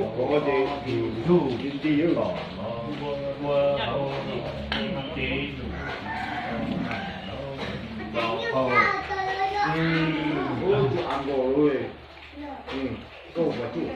Ua ces ntug ti yuav los ua hauv tsev, los hauv, ua tus a nkaus lawm, koj ua tsuj.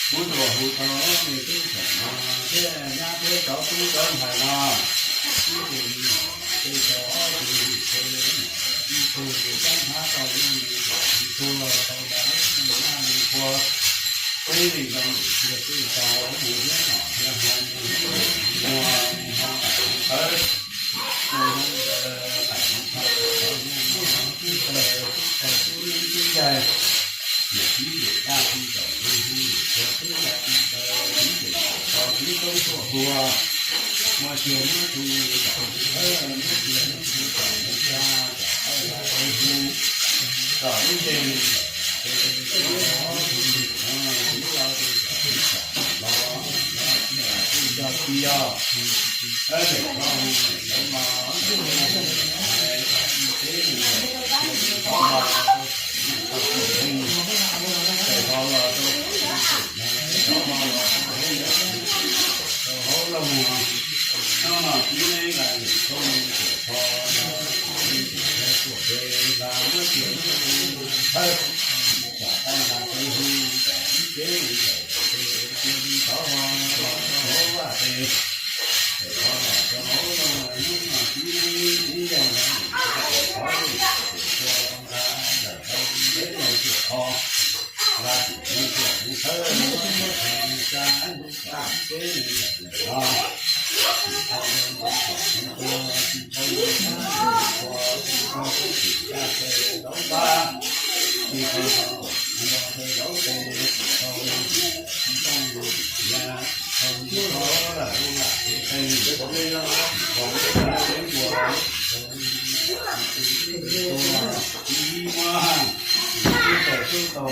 Kuv tuaj hu tau nws tub txawm no thiab nyab thiab cov tub cov ntxhais no, ib tug li tej tau ob tug li tej, ib tug li tab hab tau ib tug tau nrad lub nyab li qhua, peb li zoo cia twj tau mus thiab nom thiab ho mus thiab mus ho mus ho mus tawb.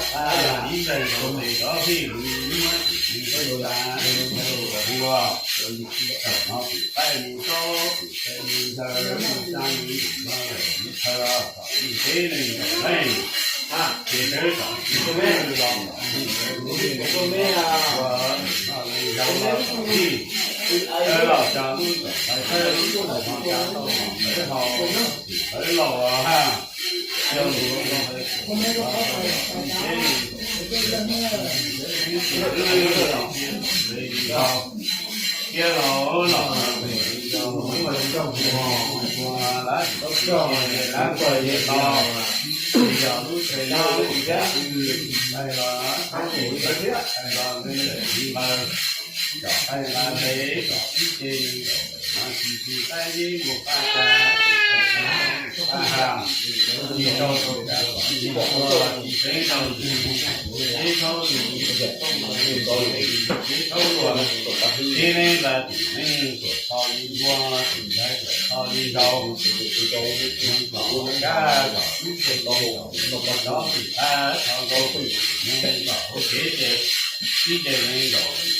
ib ntsais nkaus tes rov fij lus muab tus neeg tawg tas ua. Thaum no tus qaij mus tsob tus txhais mus ntshaw mus tsa mus ntim no lawm mus chaw los tom ib teb neeg tom leej. Ces sawv tom ib teb los tom ib teb ua noj leej yau los tom ib teb los tsa lub tom tais thawj lub tom no tsa tau los ntawd haus. Tus tawv laus hab, yog tus ib teb neeg tom ib teb ua noj leej yau thiab los los mus ua lab tsis tau txog lab txog yawg los, yog lub tsev no ib txhia twg tais los ib txhia tais los nqi lawm ib npaws, tom qaij nqa ntev tom ib ce neeg zaum no tsis tsis qaij dib mus qaj tas, qaj has, tsis tau rau kav kom ib ua tsis teeb rau ntws, teb thaub lus, teb thaub luag, teb neeb nqa tim neej tuam tho li npua, tim ncaib tuam tho li nraug, neeg kom kab kom ib ce neeg zaum no tsis qab tho nkaus, neeg kom hauv kev ces ib ce neeg zaum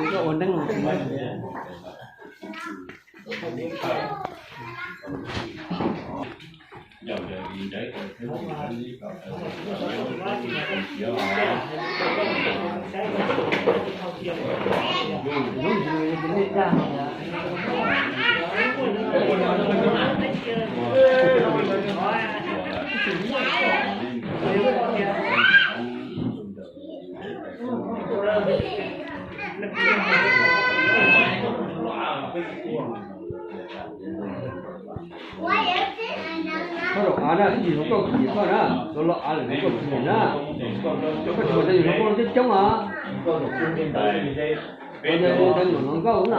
koj ua nteeb no. Koj los av na, ib yim hluas nkauj kis koj na, koj los av lawm hluas nkauj kis na, koj tsis muaj ntawv nyuam hluas nkauj coob coob os. Ntawv nyuam hluas nkauj na.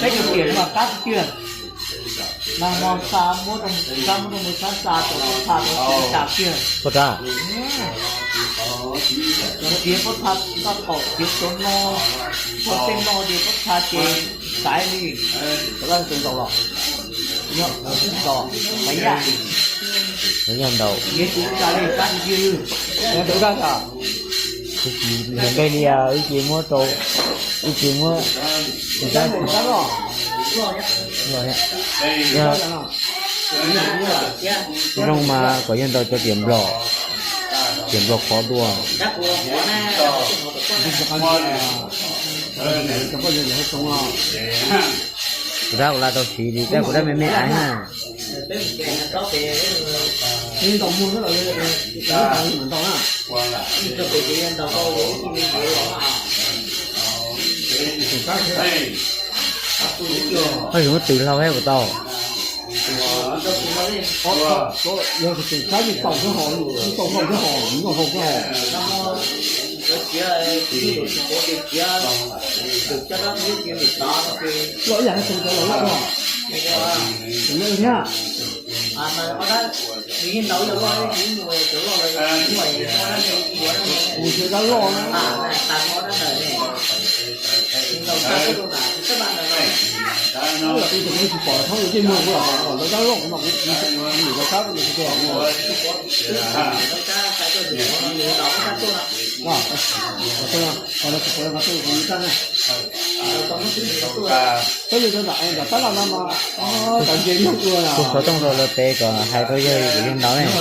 Peb cov tiam no mas qab tiag. Nag hmo xa muab rau, xa muab rau mus sab xa rau tha rau tas tiag. Pob tsa, tiav pob tha, txoj qaum tiav cov no, txoj tej no tiav pob tha ces xaiv li. Cov laj tus ntaus los, yog tus ntaus, Maiv Yaj, Maiv Yaj ntaus. Tiav tus tsa li kab tiag. Tus tsa, tus tsis nqe li, wb ces muab rau, wb ces muab tus tsa. Yog zoo mas kom yog ntaus cov tiam nplog, tiam nplog qhov dua. Kuv dab kuv la tau siv li, tab kuv dab me me aiv na. Koj yuav muab twv hlau thiab puas tau? Yog tus tseem sab yeej tau thiab ho, yeej tau hlau thiab ho, noj hlau thiab ho. Los ib yam li tus cov los loj no. Tus no thiab. Tus cov dab loj na. Tus tus tsis pom thoob ntsej muag kuv los, cov dab loj kuv mas kuv, kuv nim cov sab kuv nim tsis tau los. Koj yog tus nram tab laj no mas, tawv nce liaj ua na. Kuv xov tooj rau lawv pem kom hais rau yawg, yawg ntaus ne. Ntau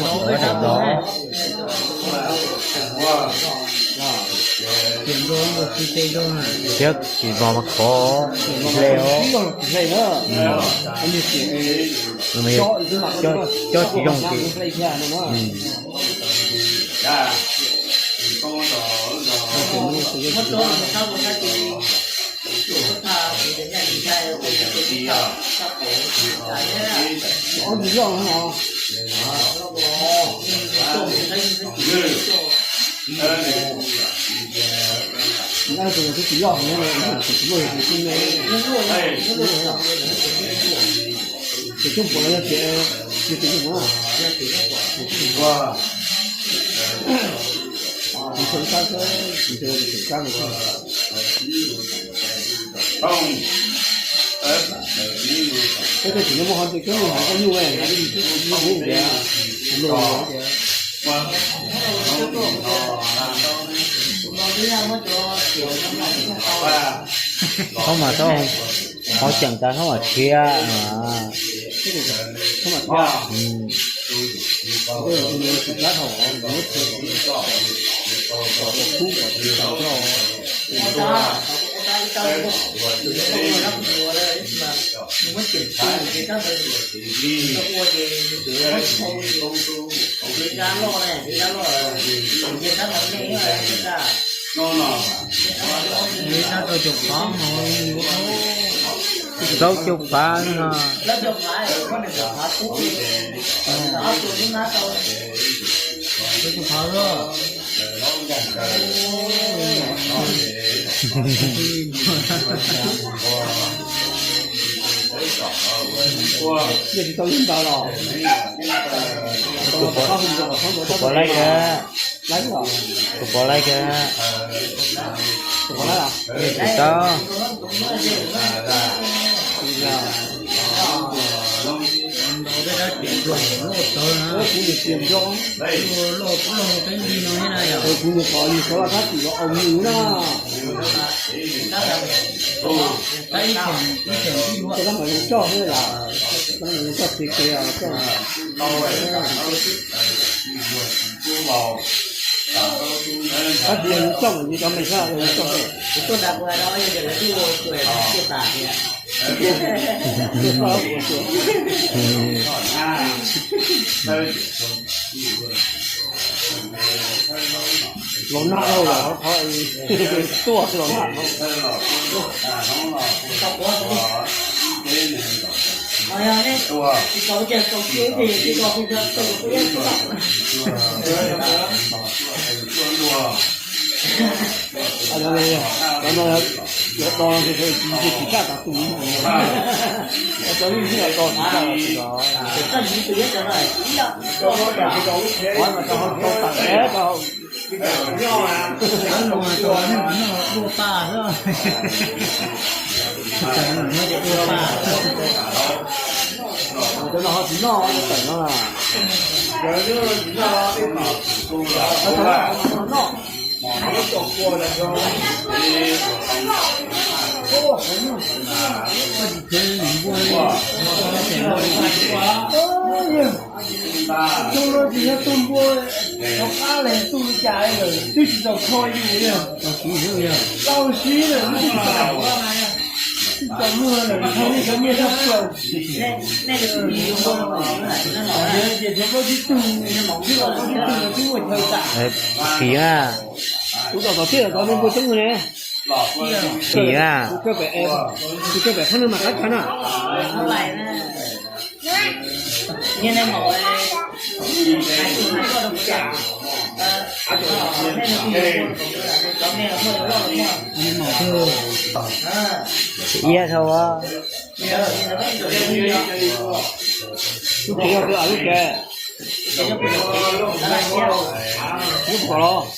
ntau ntau ntau ntau ntau. Thiab tsis vog mas khov hle os. Cov tsis zoo ces. Peb tej tsis muaj qhov ntawd, koj muaj hais koj nyuj, nyuj tias, hlob mas tau, qhov tseem tas hlob mas tshiab. Rau caum phav no. Rau caum phav lawm. Tsis tau ib nta los. Tus pov laib kawg. Tus pov laib kawg. Tsis tau. Tab sis yog yus coj mas yus cov me sab yus coj. Los nag dhau los qhov tuaj los nag dhau. Cov no yuav do tsis tshaj tas tus, cov no tsis tshaj tas tus. Cov no tau tawm, cov no tau noj dua paj xwb. Cov no ho tsis noj tawm no na. Noj. Tus no tsis yog tus npua rov qab los tus li cas lawm, twb tsis tau kho yus li. Tau siv lawm, twb tsis tau. Kiv na. Kiv na. Tus kawg pem qhab neeg mas qab kha na. Iab dhau. Lub tsev yog lub tsev, lub pom los.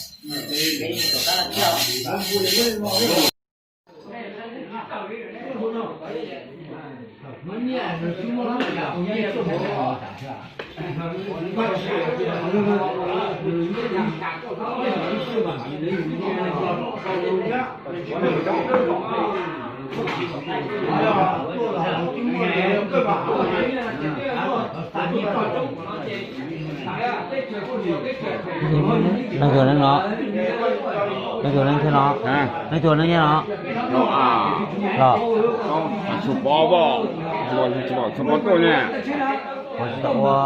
Neeg twg neeg no? Neeg twg neeg thiab no? Neeg twg neeg nyiaj no? Los, tsis pom, tsis pom tuaj ne. Ua tsis tau ua.